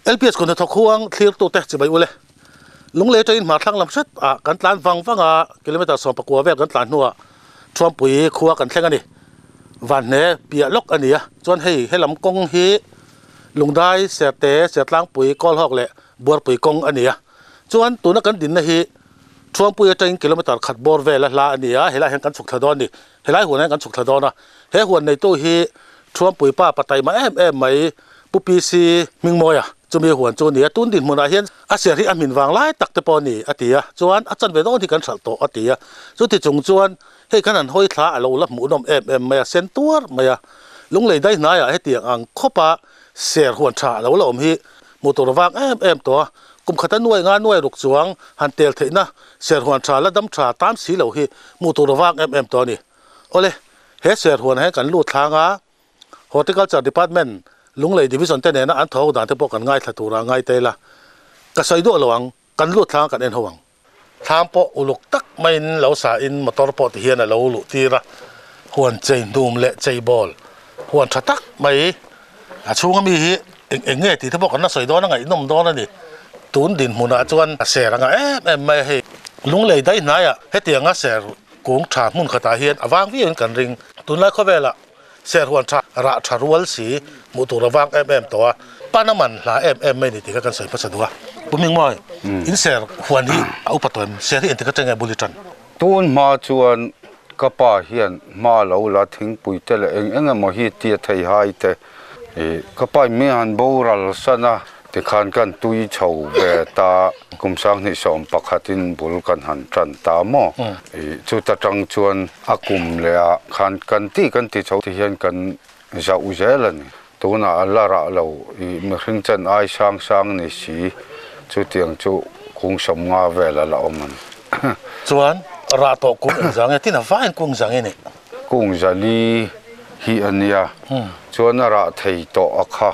LPS kawhna thawk huang thlirtute chibai ule. Lunglei atangin hmar thlang lam hret ah kan tlan vang vang a, kilometer 14 vel kan tlan hnuah Thuampui khua kan thleng a ni. Vanhne piah lawk a ni a, chuan hei helam kawng hi Lungdai, Serte, Sertlangpui, Kawlhawk leh Buarpui kawng a ni a. Chuan tuna kan dinna hi Thuampui atangin kilometer khat bawr vel a hla a ni a, helaiah hian kan chhuk thla dawn a ni. Helai huanah hian kan chhuk thla dawn a, he huan neitu hi Thuampui pa pataima em em mai Pu PC Hmingmawia chumi huan chu a ni a, tun dinhmunah hian a ser hi a hmin vang lai tak te pawh a ni a ti a, chuan a chanve dawn hi kan hralh tawh a ti a, chuti chung chuan hei kan han hawi thla a lo la hmuhnawm em em mai a, sen tuar mai a, lunglei dai hnaiah hetiang ang khawpa ser huan tha a lo la awm hi hmuh tur vang em em tawh a, kum khata nuai nga nuai ruk chuang han tel theihna ser huan tha la dam tha tam si lo hi hmuh tur vang em em tawh a ni. Awle, he ser huanah hian kan lut thlang a, Horticulture Department Lunglei Division te nena an thawk dan te pawh kan ngaithla tura ngai te ila, ka sawi duah lo ang, kan lut thlang a kan en ho ang. Thlam pawh uluk tak maiin lo sa in motor pawh ti hian a lo luh tir a, huan chei hnum leh chei bawl huan tha tak mai a chhunga mi hi eng eng nge tih te pawh kan la sawi dawn a ngaihnawm dawn a ni. Tun dinhmunah chuan a ser anga em em mai a hei. Lunglei daih hnaiah hetianga ser kung tha hmun khatah hian a vang viauin kan ring. Tunlai khawvelah Ser huan tha rah tha rual si hmuh tur a vang em em tawh a, pan a man hla em em mai ni tih kha kan sawi hmasa duh a. Pu Mingmawi, in ser huan hi a upa tawh em? Ser hi engtik atang nge bul i tan? Tun hma chuan ka pa hian hma lo la thingpui te leh eng eng emaw hi tia thei hai te ih ka pa in mi han boral san a. Tikhan kan tui chho ve ta, kum 2011 in bul kan han tan ta maw? I chuta tang chuan a kum leh ah khan kan ti kan ti chho ti hian kan zauh zel a ni. Tunah a la rah lo i mihring chan ai sang sang ni si, chutiang chu kung 50 vel a la awm a ni. Chuan rah tawh kung engzah nge? Tin a vain kung engzah nge ni? Kung 400 hi a nia, chuan a rah thei tawh a kha.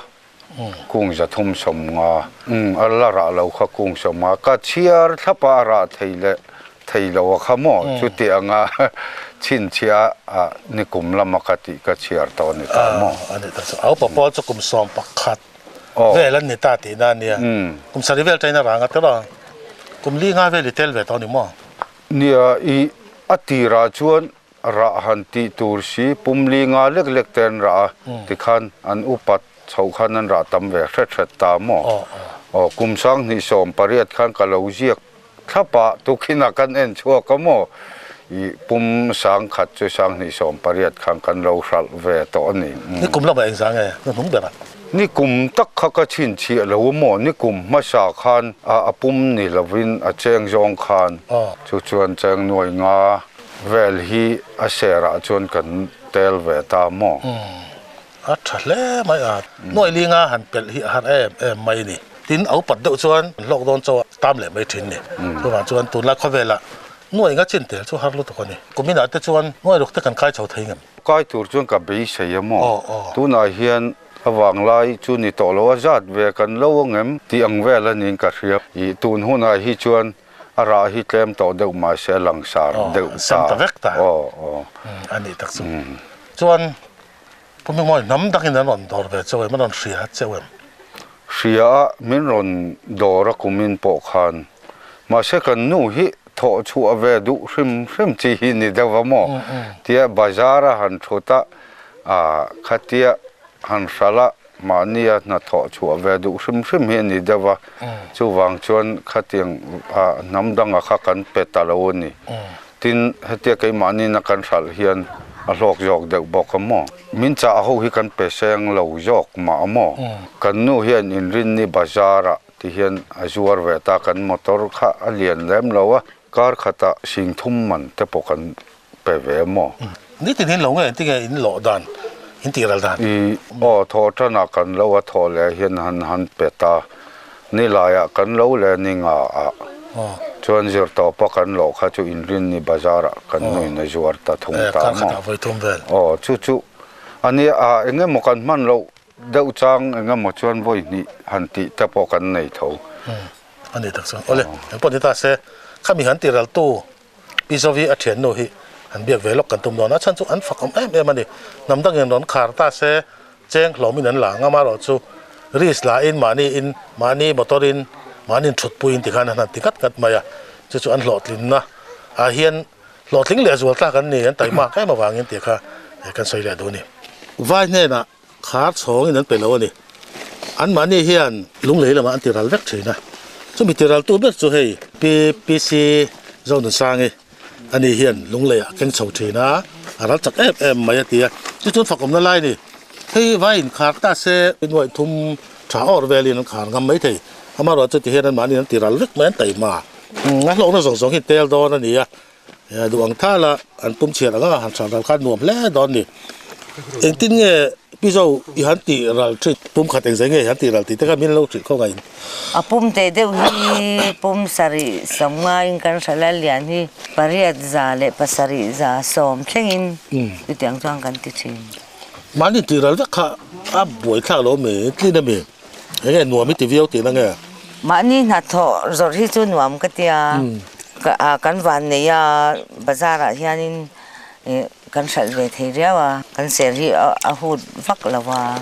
Kung 350, umm a la rah lo kha kung 50, ka chhiar thlap a, a rah thei leh thei lo a kha maw chuti anga chhinchhia a ni kum lama ka tih ka chhiar tawh a ni ta maw. A ni ta chu, a upa pawl chu kum 11 vel an ni ta tihna a nia, kum 7 vel tain a rang a tawh a, kum li nga vel i tel ve tawh a ni maw? Nia, i a tirah chuan Rah han tih tur si pum li nga lek lek te an rah a, tikhan an upat chhoh khan an rah tam ve hret hret ta maw? Aw, kum 2018 khan ka lo ziak thlap a, tukhinah kan en chhuak a maw? I pum 10,000 chu 2018 khan kan lo hralh ve tawh a ni. Ni kum lamah engzah nge na hnung berah? Ni kum tak kha ka chhinchhiah lo a maw? Ni kum hmasa khan a pum ni lovin a cheng zawng khan chu chuan cheng nuai nga Vel hi a serah chuan kan tel ve ta maw? Umm, a tha hle mai a. Nuai linga han pelh hi a har em em mai ni. Tin, a upat deuh chuan hlawk dawn chaw a tam leh mai thin ni. Chuvang chuan tunlai khawvelah nuai nga chin tel chu har lutuk a ni. Kuminah te chuan nuai ruk te kan kai chho thei ngem? Kai tur chuan ka beisei a maw? Tunah hian a vanglai chu ni tawh lo a zat ve kan lo angem tih ang vel a niin ka hria. Ih, tun hunah hi chuan A rah hi tlem tawh deuh mahse a langsar deuh ta. Sem ta vek ta. Aw, aw. A nih tak chu. Chuan Pu Mingmawi hnam dakin an rawn dawr ve cheu em? An rawn hria cheu em? Hria a, min rawn dawr a kumin pawh khan. Mahse kan nu hi thawh chhuah ve duh hrim hrim chi hi ni deuh va maw? Tia bazar a han thut a, khatia han hralh a, Mahnia hnathawh chhuah ve duh hrim hrim hi a ni deuh a, chuvang chuan khatiang hnam danga kha kan pe ta lo a ni. Tin, hetia keimahniina kan hralh hian a hlawk zawk deuh bawk a maw? Min chah ho hi kan pe seng lo zawk mah a maw? Kan nu hian Inrinni bazar-ah ti hian a zuar ve ta, kan motor kha a lian lem lo a, kar khatah 3000 man te pawh kan pe ve maw? Nitin in lo nge engtin nge in lawh dan, in tih ral dan? I aw thawh tanah kan lo a thawh leh hian han han pe ta. Nilaiah kan lo leh ni nga ah chuan zirtawpa kan lawh kha chu Inrinni bazar ah kan nuin a zuar ta thung ta maw? Aw chu chu a nia a eng emaw kan hman loh deuh chang eng emaw chuan vawi hnih han tih te pawh kan nei tho. A ni tak chuan. Awle, engpawh ni ta se, khami han tih ral tu Pi Zovi a thiannu hi an biak ve lawk kan tum dawn a, chhan chu an fak awm em em a ni. Hnam dangin rawn khar ta se, cheng hlawmin an la ngam a erawh chu Risk la in mahni in mahni motor in mahni in thutpui in tikhan an han ti ngat ngat mai a, chu chu an hlawhtlinna ah hian hlawhtling leh zual tlak an ni, an taimak em avangin tih kha kan sawi leh duh a ni. Vai hnenah khar chhawngin an pe lo a ni. Anmahni hian lunglei lamah an tiral vek thin a, chumi tiraltu ber chu hei Pi PC Zonunsangi ani hian lungleiah a keng chho thin a, a ral chak em em mai a ti a, chu chuan fakawmna lai a ni. Hei vai inkhar ta se nuaih thum tha awr velin an khar ngam mai thei, amaherawhchu ti hian anmahni an tiral vek mai an taima. A hlawkna zawng zawng hi tel dawn a ni a. Duh ang thal a, an pum chhiat ang a, han hran ral khan nuam hle dawn ni. Engtin nge Pi Zo i han tih ral thin? Pum khat engzai nge i han tih ral tih te kha min lo hrilh khawng a in. A pum teh deuh hi pum sarih sawmngaiin kan hral a, lian hi pariat za leh pasarih za sawm thlengin chutiang chuan kan ti thin. Mahni tih ral vek kha a buaithlak lo mi, tlin a mi? Enge nuam i ti viau tihna nge? Mahni hnathawh zawrh hi chu nuam ka ti a, kan van nei a bazar ah hianin kan hralh ve thei riau a, kan ser hi a hut vak lo a.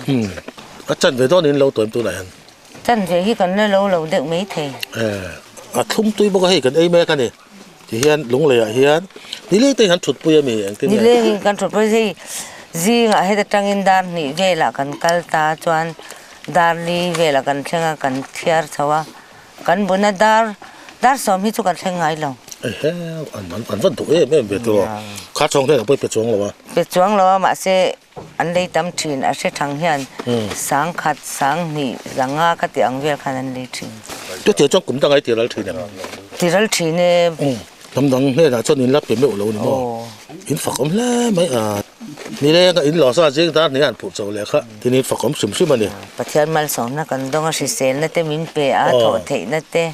A chan ve dawn in lo tawim tunah hian. Chan ve hi kan la lo lo deuh mai thei. A thlum tui bawk a hei kan ei mek a ni. Tihian lunglei ah hian nileng te hian thutpui a mi engtin nge? Nileng in kan thutpui hei zingah heta tangin dar hnih velah kan kal ta chuan dar li velah kan thleng a kan thiar chho a kan buna dar dar sawm hi chu kan thleng ngai lo. Ehe an an va duh em em ve tawh a kha chhawng hian a pawi pe chuang lo a. Pe chuang lo a mahse an lei tam thin a hre thang hian sangkhat sanghnih zanga ka tih ang vel khan an lei thin. Chutiang chuan kum dang ai tiral thin em? Tiral thin e. Hnam dang hnenah chuan in la pe meuh lo ni maw? In fakawm hle mai a. Ni lenga in lawsa zing dar hnih a han phuh chho leh kha tin in fakawm hrim hrim a ni. Pathian malsawmna kan dawng a, hriselna te min pe a, thawh theihna te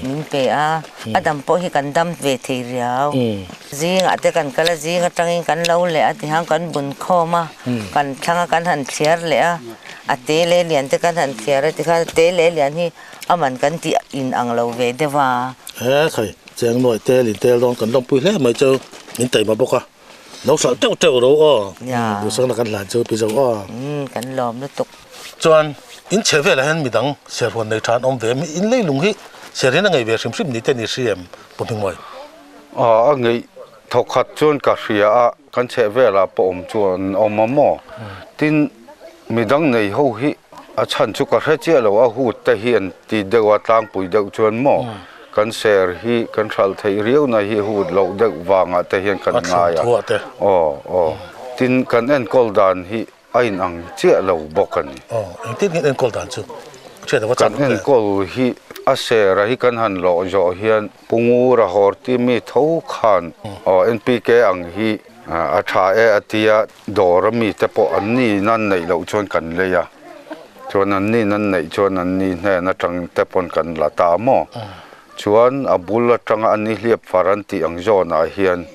min pe a, a dam pawh hi kan dam ve thei riau. Zingah te kan kal a, zing atangin kan lo leh a tihian kan bun khawm a, kan thlang a kan han thliar leh a, a te leh lian te kan han thliar a tikhan a te leh lian hi a man kan tih in ang lo ve deuh a. He khai, cheng nuai tel in tel dawn kan lawmpui hle mai chu min taima bawk a, lo hralh teuh teuh ro aw, duhsakna kan hlan chu pi zo aw. Umm kan lawm lutuk. Chuan in chhe velah hian midang serhuan nei tha an awm ve em? In leilung hi serhin a ngei ve hrim hrim ni te ni hri em Pu Hmingmawi? A ngeih thawkhat chuan ka hria a, kan chheh velah pawh awm chu an awm a maw? Tin, midang nei ho hi a chhan chu ka hre chiah lo, a hut te hi an ti deuh a, tlangpui deuh chuan maw? Kan ser hi kan hralh theih riau na hi hut loh deuh vangah te hian kan ngai a. Aw, aw. Tin, kan enkawl dan hi a inang chiah lo bawk a ni. Aw, engtin nge enkawl dan chu? Hriat a va chak Kan enkawl hi a sera hi kan han lawh zawh hian Pu Ngura Horti mi tho khan aw NPK ang hi a tha e a tia dawr a mi te pawh an ni nan neih loh chuan kan lei a, chuan an ni nan neih chuan an ni hnen atang te pawn kan la ta maw? Chuan a bul atanga an ni hliap far an tih ang zawnah hian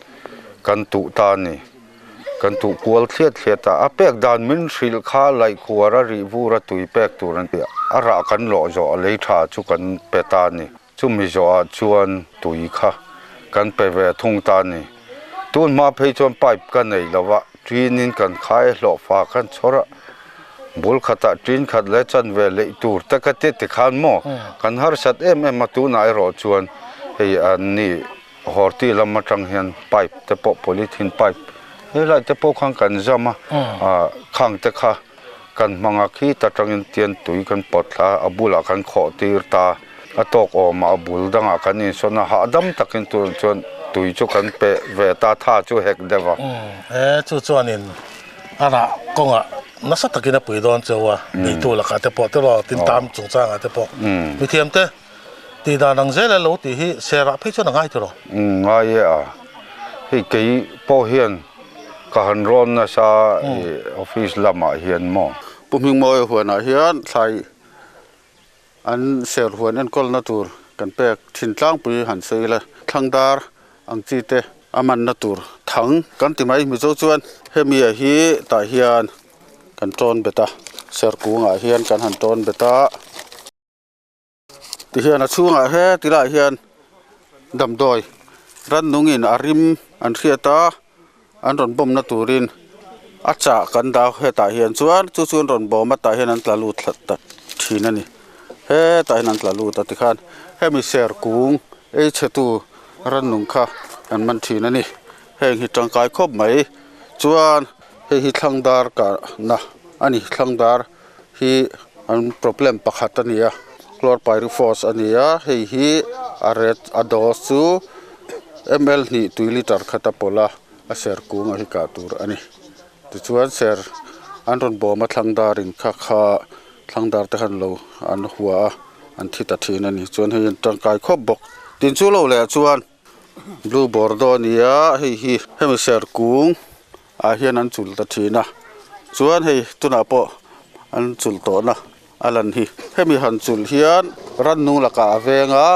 kan tuh ta a ni. Kan tuh kual thliat thliat a, a pek dan min hrilh kha laihkhuar a rih vur a tui pek tur an ti a, a rah kan lawh zawh a lei tha chu kan pe ta a ni. Chumi zawhah chuan tui kha kan pe ve thung ta a ni. Tun hma phei chuan pipe ka nei lo va, ṭinin kan khai hlawh fa khan chhawr a, bul khatah ṭin khat leh chanve leih tur te ka ti tikhan maw kan harsat em em a, tunah erawh chuan hei an ni. Horti lam atang hian pipe te pawh polythene pipe helai te pawh khan kan zam a, khang te kha kan hmang a khit atangin tian tui kan pawt thla a, a bulah kan khawh tir ta, a tawk awm a, a bul dangah kan insawn a, hahdam takin tunah chuan tui chu kan pe ve ta, tha chu hek deuh a. He chu chuanin a rah kawngah nasa takin a pui dawn cheu a, neitu lakah te pawh tiraw tin tam chungchangah te pawh mithiam te. Tih dan ang zel a lo tih hi serah phei chuan a ngai tiraw? Umm ngai e a, hei kei pawh hian ka han rawn nasa i office lamah hian maw? Pu Hmingmawi huanah hian thlai an ser huan enkawlna tur kan pek thin tlangpui han sawi ila, thlangdar ang chi te a manna tur thang kan ti mai Mizo chuan hemi ah hi tah hian kan tawn bet a, ser kungah hian kan han tawn bet a. Tihian a chhungah he tilaiah hian damdawi rannungin a rim an hriat a, an rawn bawmna turin a chah kan dah hetah hian chuan chu chu an rawn bawm a tah hian an tla lut thla ta thin. thin a ni. Hetah hian an tla lut a tikhan hemi ser kung ei chhe tu rannung kha an man thin a ni. Heng hi tangkai khawp mai chuan hei hi thlang dar kahna a ni. Thlang dar hi an problem pakhat a ni a chlorpyrifos a ni a hei hi a ret a dose chu ml hnih tui liter khat a pawlh a a ser kung a hi kah tur a ni. Tichuan ser an rawn bawm a thlang darin kha kha thlang dar te khan lo an hua a an thi ta thin a ni. Chuan hei an tangkai khawp bawk. Tin chu lo leh chuan blue bordeaux a ni a hei hi hemi ser kung ah hian an chul ta thin a. Chuan hei tunah pawh an chul tawhna a lan hi. Hemi han chul hian rannung lakah a veng a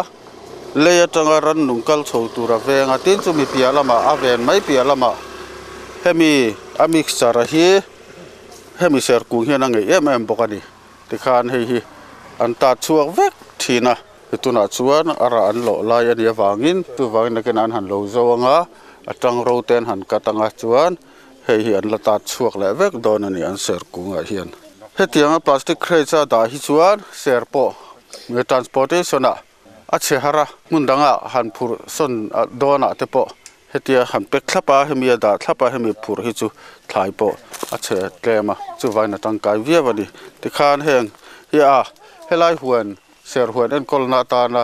lei atanga rannung kal chho tur a veng a tin chumi piah lamah a ven mai piah lamah hemi a mixture a hi hemi serkung hian a ngeih em em bawk a ni tikhan hei hi an tat chhuak vek thin a tunah chuan a rah an lawh lai a nih avangin chuvangin nakin an han lo zo anga a tang ro te an han cut anga chuan. Hei hi an la tat chhuak leh vek dawn a ni an ser kungah hian. Hetianga plastic crates a dah hi chuan ser pawh nge transportation ah a chhe har a, hmun dangah han phurh sawn dawnah te pawh hetia han pack thlap a, hemi a dah thlap a, hemi phurh hi chu thlai pawh a chhe tlem a, chuvain a tangkai viau a ni. Tikhan heng hi a helai huan ser huan enkawlna atana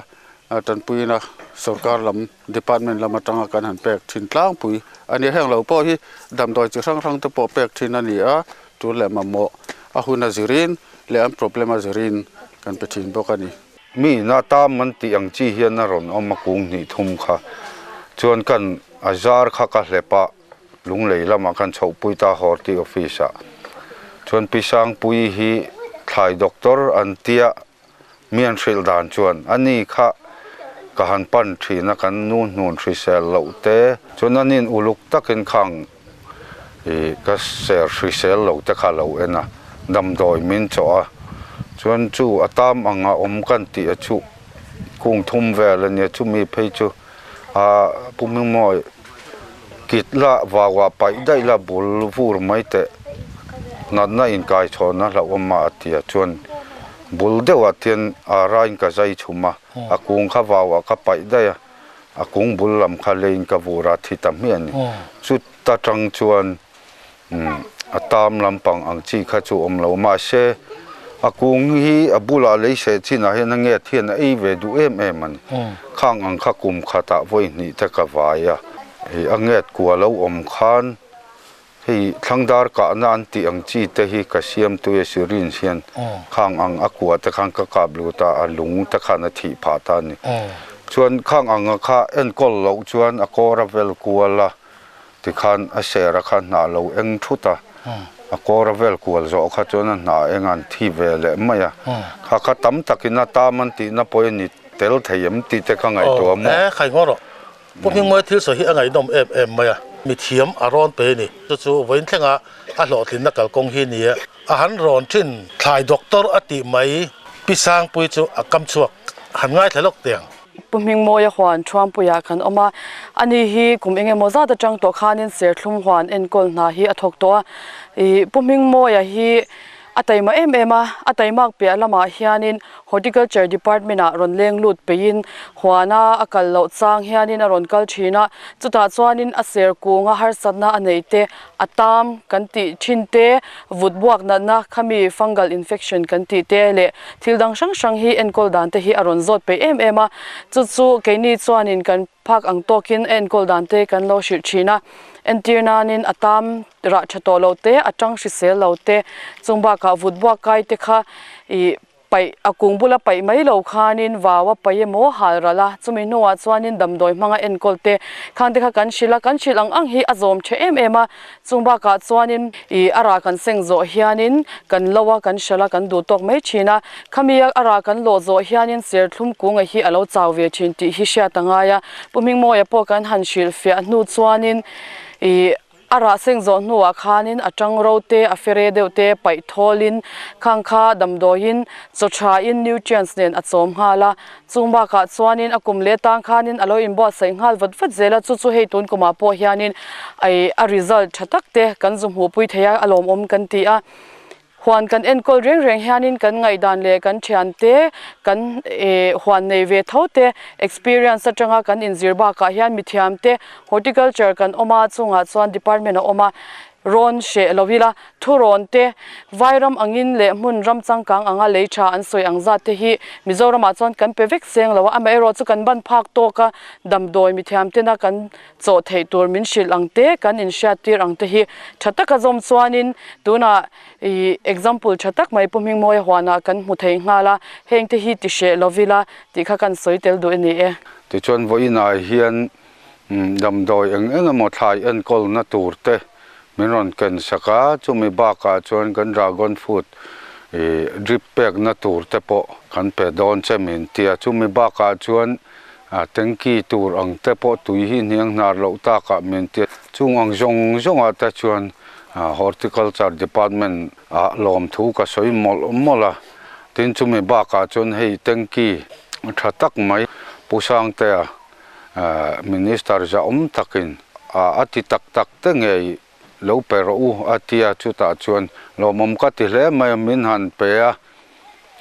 tanpuina sorkar lam department lam atanga kan han pek thin tlangpui a ni. Heng lo pawh hi damdawi chi hrang hrang te pawh pek thin a ni a, tul leh mamawh a hun a zirin leh an problem a zirin kan pe thin bawk a ni. Mi ina tam an tih ang chi hian a rawn awm a kung hnih thum kha chuan kan a zar kha ka hlep a, Lunglei lamah khan chhohpui ta Horti office ah chuan Pi Sangpuii hi thlai doctor an tia Mi an hrilh dan chuan a ni kha ka han pan thin a, kan nu hnun hrisel loh te chuan a nin uluk takin khang ih ka ser hrisel lo te kha lo en a, damdawi min chawh a, chuan chu a tam ang a awm kan tih a chu kung thum vel a nia, chumi phei chu a pu Hmingmawi kit la vau ah paih daih la bul vur mai teh natna inkaichhawn a hlauhawm a a ti a chuan bul deuhah tian a rain ka zai chhum a, a kung kha vau ah ka paih daih a, a kung bul lam kha leiin ka vur a thi ta hmiah a ni. Chuta tang chuan a tam lampang ang chi kha chu awm lo mahse a kung hi a bulah lei seh chinah hian a nget hian a ei ve duh em em a ni. Khang ang kha kum khatah vawi hnih te ka vai a, a nget kua lo awm khan Hei thlangdar kahna an tih ang chi te hi ka siam tui a syringe hian khang ang a kua te khan ka kap lut a, a lung te khan a thih phah ta a ni. Chuan khang ang a kha enkawl loh chuan a kawr a vel kual a, tikhan a ser a kha hnah lo eng thut a, a kawr a vel kual zawh kha chuan a hnah eng an thi ve leh mai a. Kha kha tam takin a tam an tihna pawh hi a ni tel thei em tih te kha ngaihtuah maw? Aw, e khai ngaw rawh. Pu Hmingmawia thil sawi hi a ngaihnawm em em mai a, mithiam a rawn pe a ni. Chu chu vawiin thlenga a hlawhtlinna kalkawng hi ni a, a han rawn thin. Thlai doctor a tih mai Pi Sangpui chu a kam chhuak han ngaithla lawk teh ang. Pu Hmingmawia huan Thuampuiah kan awm a, ani hi kum eng emaw zat atang tawh khanin Serthlum huan enkawl hna hi a thawk tawh a. Ih Pu Hmingmawia hi A taima em em a, a taimak piah lamah hianin Horticulture Department ah rawn leng lut peihin huana a kal loh chang hianin a rawn kal thin a, chutah chuanin a ser kunga harsatna a neih te, a tam kan tih thin te, vut buak natna khami fungal infection kan tih te leh thil dang hrang hrang hi enkawl dan te hi a rawn zawt peih em em a, chu chu keini chuanin kan phak ang tawkin a enkawl dan te kan lo hrilh thin a, entir nanin a tam Rah tha tawh lo te, a tang hrisel lo te, chung bakah vut buak kai te kha ih paih a kung bula paih mai lo khanin vau a paih emaw hal ral a, chumi hnuah chuanin damdawi hmanga enkawl te khang te kha kan hrilh a, kan hrilh ang ang hi a zawm tha em em a, chung bakah chuanin ih a rah kan seng zawh hianin kan lo a, kan hralh a, kan duh tawk mai thin a, khami a rah kan lawh zawh hianin serthlum kunga hi a lo chau ve thin tih hi hriat a ngai a, Pu Hmingmawia pawh kan han hrilhfiah hnu chuanin ih. A rah seng zawh hnuah khanin a tang ro te, a fere deuh te paih thawlin khang kha damdawiin chaw thain nutrients nen a chawm nghal a. Chung bakah chuanin a kum leh tang khanin a lo inbuatsaih nghal vat vat zel a, chu chu hei tun kumah pawh hianin a result tha tak te kan zu hmuhpui thei a, a lawmawm kan ti a. Huan kan enkawl reng reng hianin kan ngaihdan leh kan thiante, kan huan nei ve tho te experience atanga kan inzir bakah hian mithiamte horticulture kan awm a, chungah chuan department a awm a, rawn hreh lo ila Thurawn te, Vairam angin leh hmun ram changkang anga lei tha an sawi ang zat te hi Mizoramah chuan kan pe vek seng lo a, amaherawh chu kan ban phak tawk a, damdawi mithiam tena kan chawh theih tur min hrilh ang te, kan inhriattir ang te hi tha taka zawm chuanin tunah ih example tha tak mai Pu Hmingmawia huanah kan hmu thei nghal a, heng te hi ti hreh lo ila tih kha kan sawi tel duh a ni e. Tichuan vawiinah hian Damdawi eng eng emaw thlai enkawlna tur te min rawn ken sak a, chumi bakah chuan kan dragon fruit ih drip pekna tur te pawh kan pe dawn che min ti a, chumi bakah chuan tanky tur ang te pawh tui hi hniang hnar loh takah min ti a, chung ang zawng zawngah te chuan horticulture department ah lawmthu ka sawi mawlh mawlh a, tin chumi bakah chuan hei tanky tha tak mai Pu Sangtea Minister zahawm takin a ti tak tak te ngei lo pe rawh u a tia chutah chuan lawmawm ka ti hle mai a min han pe a,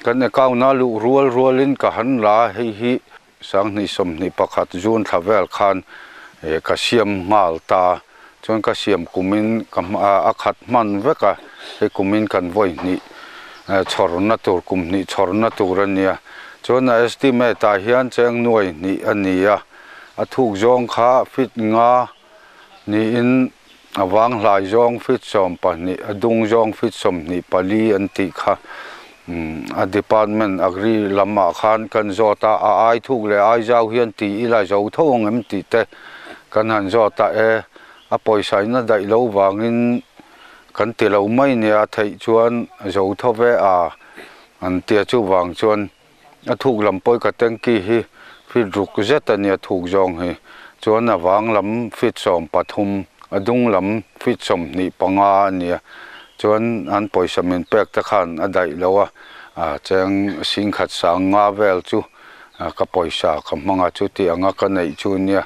kan account a luh rual rualin ka han la a, hei hi 2021 June thla vel khan ka siam nghal ta chuan ka siam kumin ka a khat hman vek a, hei kumin kan vawi hnih chhawrna tur kum hnih chhawrna tur a nia, chuan a estimate ah hian cheng nuai hnih a ni a, a thuk zawng kha feet nga niin a vang hlai zawng feet 12, a dung zawng feet 24 an tih kha a department agri lam ah khan kan zawt a, a ai thuk leh ai zau hian ti ila zo tho ang em tih te kan han zawt a e, a pawisa in a daih lo vangin kan ti lo mai nia theih chuan zo tho ve a an tia chuvang chuan a thuk lam pawi ka tanky hi feet ruk zet a nia thuk zawng hi chuan a vang lam feet 13 a dung lam feet 25 a nia chuan an pawisa min pek te khan a daih lo a cheng singkhat sang nga vel chu ka pawisa ka hmang a chuti anga ka neih chu nia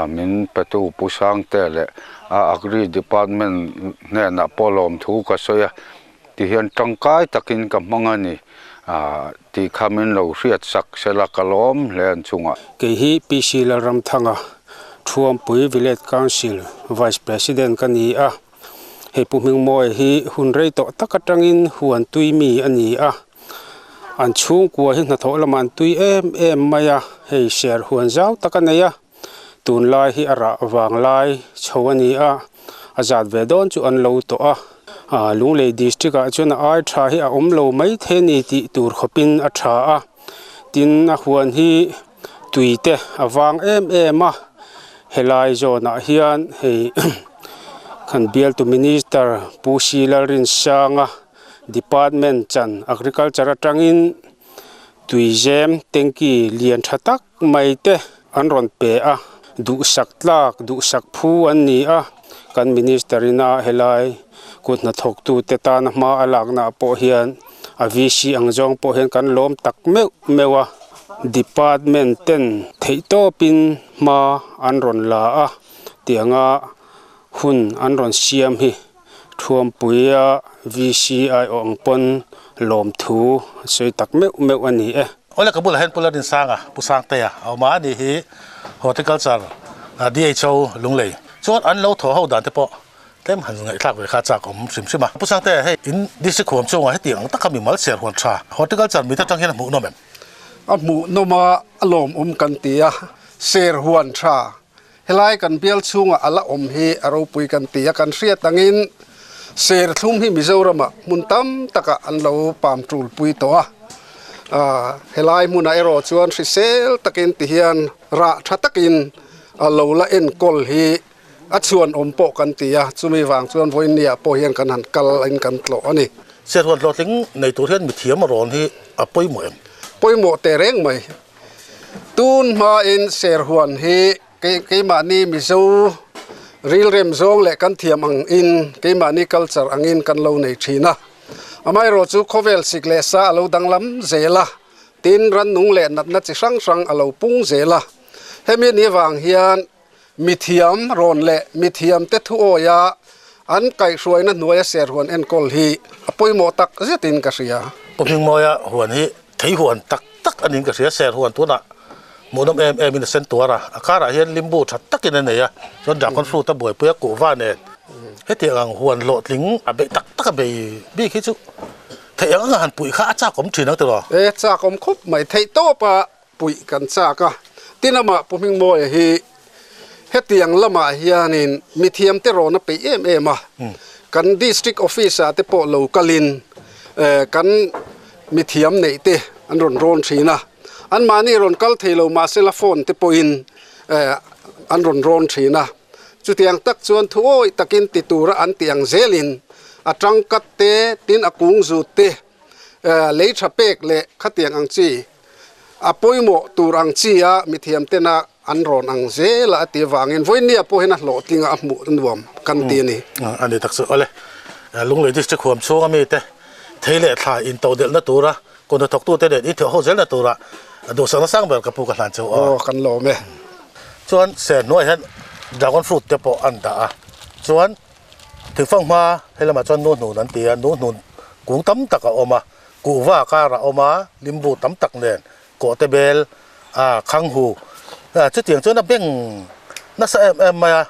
min petu Pu Sangte leh a Agri Department hnenah pawh lawmthu ka sawi a tihian tangkai takin ka hmang a ni tih kha min lo hriat sak sela ka lawm hle an chungah. Kei hi PC Lalramthanga, Thuampui Village Council Vice President ka ni a, hei Pu Hmingmawia hi hun rei tawh tak atangin huan tui mi a ni a, An chhungkua hi hnathawh lamah an tui em em mai a, hei ser huan zau tak a nei a, tunlai hi a rah vang lai chho a ni a, a zat ve dawn chu an lo tawh a, ah Lunglei district ah chuan a ai tha hi a awm lo mai thei a ni tih tur khawpin a tha a, tin a huan hi tui te a vang em em a, helai zawnah hian hei kan bialtu minister Pu Silalrinsanga. Department chan Agriculture atangin tuizem tanky lian tha tak mai te an rawn pe a, duhsak tlak duhsak phu an ni a, kan Minister ina helai kut hnathawktu te tana hma a lakna ah pawh hian a VC ang zawng pawh hian kan lawm tak meuh meuh a, Department ten theihtawpin hma an rawn la a, tianga hun an rawn siam hi. Thuampuia VC aiawh ang pawn lawmthu a sawi tak meuh meuh a ni e. Awle ka bulah hian Pu Lalrinsanga, Pu Sangtea a awm a, ani hi Horticulture DHO Lunglei chuan an lo thaw ho dan te pawh tlem han ngaihthlak ve kha chak awm hrim hrim a. Pu Sangtea hei in district huam chungah hetiang ang taka mimal chhiar huan tha Horticulture mit atang hian a hmuhnawm em? A hmuhnawm a, a lawmawm kan ti a, ser huan tha Helai kan bial chhungah a la awm hi a ropui kan ti a, kan hriat angin serthlum hi Mizoramah hmun tam takah an lo pam tulpui tawh a. Helai hmunah erawh chuan hrisel takin ti hian rah tha takin a lo la enkawl hi a chhuanawm pawh kan ti a, chumi vang chuan vawiinniah pawh hian kan han kal in kan tlawh a ni. Serhuan hlawhtling nei tur hian mithiam a rawn hi a pawimawh em? Pawimawh teh reng mai. Tun hmain Serhuan hi keimahni Mizo rilrem zawng leh kan thiam angin keimahni culture angin kan lo nei thin a. Amaherawh chu khawvel sik leh sa a lo danglam zel a, tin rannung leh natna chi hrang hrang a lo pung zel a. Hemi ni vang hian mithiam rawn leh mithiamte thuawia An kaihhruaina hnuaia ser huan enkawl hi a pawimawh tak zetin ka hria. Pu Hmingmawia huan hi thei huan tak tak a niin ka hria, ser huan tunah hmuhnawm em em in a sen tuar a, a karah hian limbu tha takin a nei a, chuan dragon fruit a buaipui a kuhva nen hetiang ang huan hlawhtling a beih tak tak a bei bik hi chu theih ang anga han puih kha a chakawm thin ang tiraw? E chakawm khawp mai, theih tawpa puih kan chak a, tin amah Pu Hmingmawia hi hetiang lamah hianin mithiamte rawn a peih em em a, kan District Office ah te pawh lo kalin kan mithiam neih te an rawn rawn thin a, anmahni rawn kal thei lo mahsela phone te pawhin an rawn rawn thin a, chutiang tak chuan thuawih takin ti tura an tih ang zelin a tangkat te tin a kung zut te lei tha pek leh khatiang ang chi a pawimawh tur ang chi a mithiam tena an rawn ang zel a a ti avangin vawinia pawh hian a hlawhtling a a hmuh nuam kan ti a ni. A ni tak chu awle. Lunglei District huam chhunga mite thei leh thla intodelhna tura kut hnathawktute nen intheuh ho zelna tura duhsakna sang ber ka pu ka hlan cheu aw. Aw kan lawm e. Chuan ser hnuaiah hian dragon fruit te pawh an dah a, chuan thingfang hma he lamah chuan nu hnun an ti a, nu hnun kung tam tak a awm a, Kuhva kar a awm a, limbu tam tak nen kawhte bel a khang hu. Chutiang chuan a beng nasa em em mai a,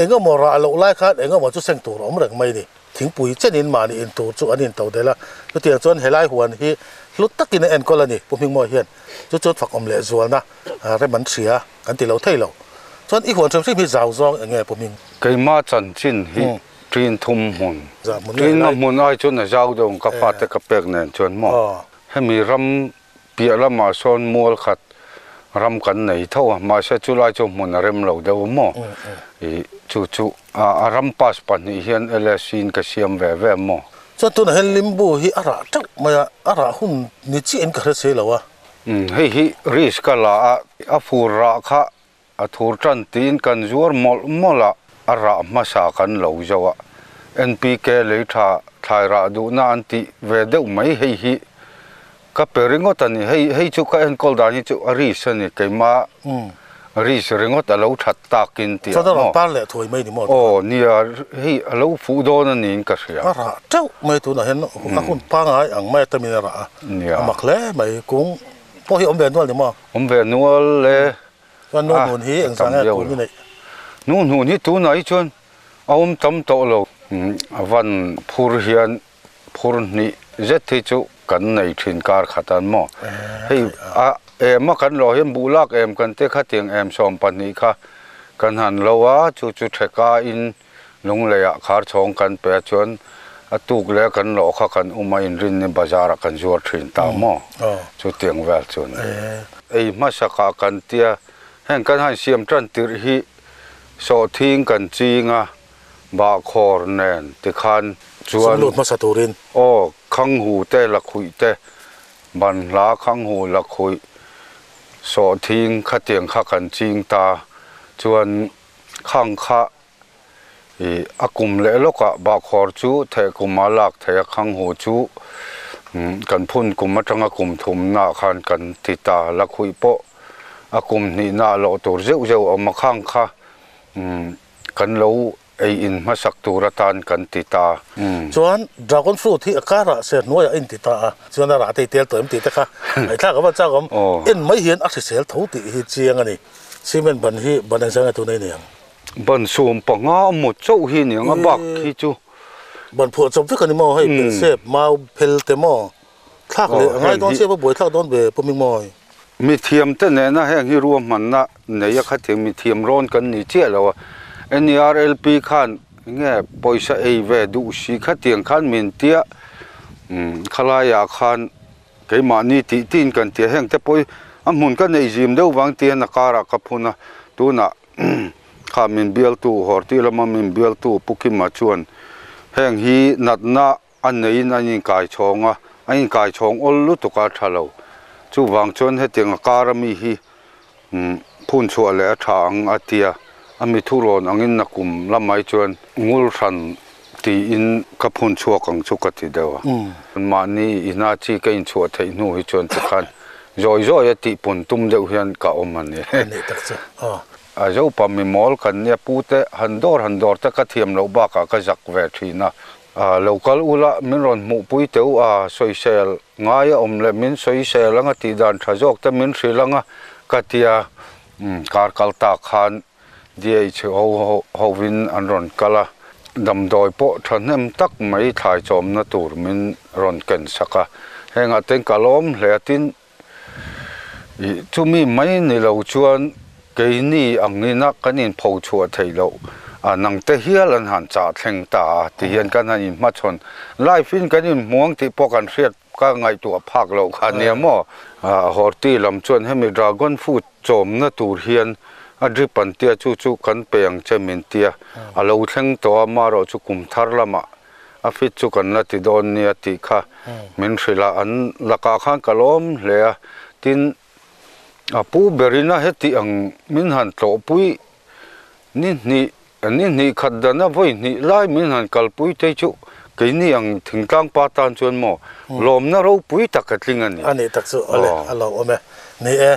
eng emaw rah loh lai khan eng emaw chu seng tur a awm reng mai ni. Thingpui chenin mahni in tur chu an into del a, chutiang chuan helai huan hi hlut takin a enkawl a ni, Pu Hmingmawi hian chu chuan fakawm leh zualna rem an hria kan ti lo thei lo. Chuan i huan hrim hrim hi zau zawng eng nge Pu Hming? Keimah chanchin hi Ṭin thum hmun. Ṭin nga hmun ai chuan a zau deuh ang ka fate ka pek nen chuan maw. Hemi ram piah lamah sawn mual khat ram kan nei tho a, mahse chulai chu hmun a rem lo deuh a maw. Ih chu chu a ram pass pahnih hian LSC in ka siam ve ve maw. Chuan tunah hian limbu hi a rah teuh mai a, a rah hun ni chiahin ka hre si lo a. Hei hi risk a la a, a fur rah kha A thur tan tiin kan zuar mawlh mawlh a, a rah hmasa kan lo zo a. NPK lei tha thlai rah duhna an tih ve deuh mai hei hi ka pe ringawt a ni. Hei hei chu ka enkawl dan hi chu a risk a ni, keimah risk ringawt a lo that takin tih ah maw. Par leh thuai mai ni maw? Aw nia, hei a lo fuh dawn a niin ka hria. A rah teuh mai tunah hian a hun pangngai ang mai atamin a rah a, a mak hle mai. Kung pawh hi awm ve nual ni maw? Awm ve nual e. Chuan nu hnun hi eng zah nge tun i neih? Nu hnun hi tunah hi chuan a awm tam tawh lo. A van phur hian phur hnih zet hi chu kan nei thin kar khat an maw? Hei a em a kan lawh hian buh lak em kan te khatiang em 12 kha kan han lo a, chu chu theka in Lungleiah khar chhawng kan pe a chuan a tuk leh kan lawh kha kan um a inrin ni bazar ah kan zuar thin ta maw? Chutiang vel chu a ni. Ei hmasakah kan tia heng kan han siam tan tirh hi sawhthing kan ching a, bahkhawr nen tikhan chuan. Sum lut hmasa turin. Aw, khanghu te, lakhuih te, banhla khanghu lakhuih sawhthing khatiang kha kan ching ta chuan Khang kha i a kum leh lawkah bahkhawr chu theh kum a lak theih a, khang hu chu kan phun kum atanga kum thumnaah khan kan ti ta. Lakhuih pawh a kum hnihnaah lawh tur zeuh zeuh a awm a, khang kha kan lo ei in hmasak tur atan kan ti ta. Chuan dragon fruit hi a karah ser hnuaiah a inti ta a, chuan a rah te i tel tawh em tih te kha ngaihthlak a va chak awm. En mai hian a hrisel tho tih hi chiang a ni. Cement ban hi ban engzah nge tun a ni ang? Ban 15 a mut chauh hi a ni ang a bak hi chu. Ban phuah chawp vek a ni maw hei pel sep mau phel te maw thlak leh a ngai dawn chiah a buai thlak dawn ve Pu Mingmawi. Mithiam te nena heng hi ruahmanna nei a khathiam mithiam rawn kan ni chiah lo a, NERLP khan nge pawisa ei ve duh si khatiang khan min tia khalaiah khan Keimahni tih tiin kan ti a, heng te pawh hi a hmun ka neih zim deuh vang tihian a karah ka phun a, tunah kha min bialtu Horti lama min bialtu Pu Kima chuan heng hi natna a neiin an inkai chhawng a, an inkai chhawng awl lutuk a tha lo. Chuvang chuan hetiang a kara mi hi phun chhuah leh a tha ang a ti a, a mi thurawn angin nakum lamai chuan ngul hran tiin ka phun chhuak ang chu ka ti deuh a. Mahni ina chi ka inchhuah theih hnu hi chuan tikhan Zawi zawi a tih pun tum deuh hian ka awm a ni. A nih tak chu aw. A Zopa mi mawl kan nia pu te han dawr han dawr te ka thiam loh bakah ka zak ve thin a. Lo kal ula min rawn hmuhpui teh u a, sawisel ngai a awm leh min sawisel anga tih dan tha zawk te min hrilh anga ka tia. Kar kal tak khan DHO hovin an rawn kal a, damdawi pawh thahnem tak mai thlai chawmna tur min rawn ken sak a, hengah ten ka lawm hle a, tin ih chumi mai ni lo chuan keini angina kan inpho chhuah theih loh a nangte hial an han chah thleng ta a ti hian kan han inhmachhawn live in kan inhmuang tih pawh kan hriat ka ngaihtuah phak loh kha nia maw. Horti lam chuan hemi dragon fruit chawmna tur hian a drip an tia chu chu kan pe ang che min tia a lo thleng tawh a marawh chu kum thar lamah a fit chu kan la ti dawn nia tih kha min hrilh a an lakah khan ka lawm hle a tin a pu berin a heti ang min han tlawhpui ni hnih ni hnih khat dana vawi hnih lai min han kalpui te chu keini ang thingtlang pa tan chuan maw lawmna ropui tak a tling a ni. A nih tak chu awle a lo awm e. Ni e,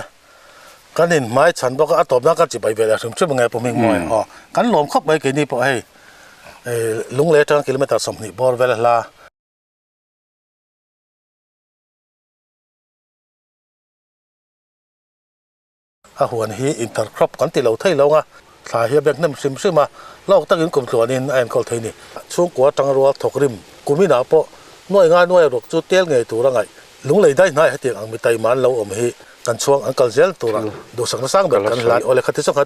kan in hmai chhan bawk a, a tawpna kan chibai ve leh hrim hrim ange Pu Hmingmawi aw. Kan lawm khawp mai keini pawh hei Lunglei atanga kilometre 20 bawr vel a hla. A huan hi intercrop kan ti lo thei lo nga, thla hi a bek hnem hrim hrim a, hlawk takin kum tluanin a enkawl thei ni. Chhungkua tangrual thawk rim kum inah pawh nuai nga nuai ruk chu tel ngei tur a ngaih. Lunglei dai hnai hetiang ang mi taima an lo awm hi kan chhuang an kal zel tura duhsakna sang ber kan hlan. Awle khati sawngkhat.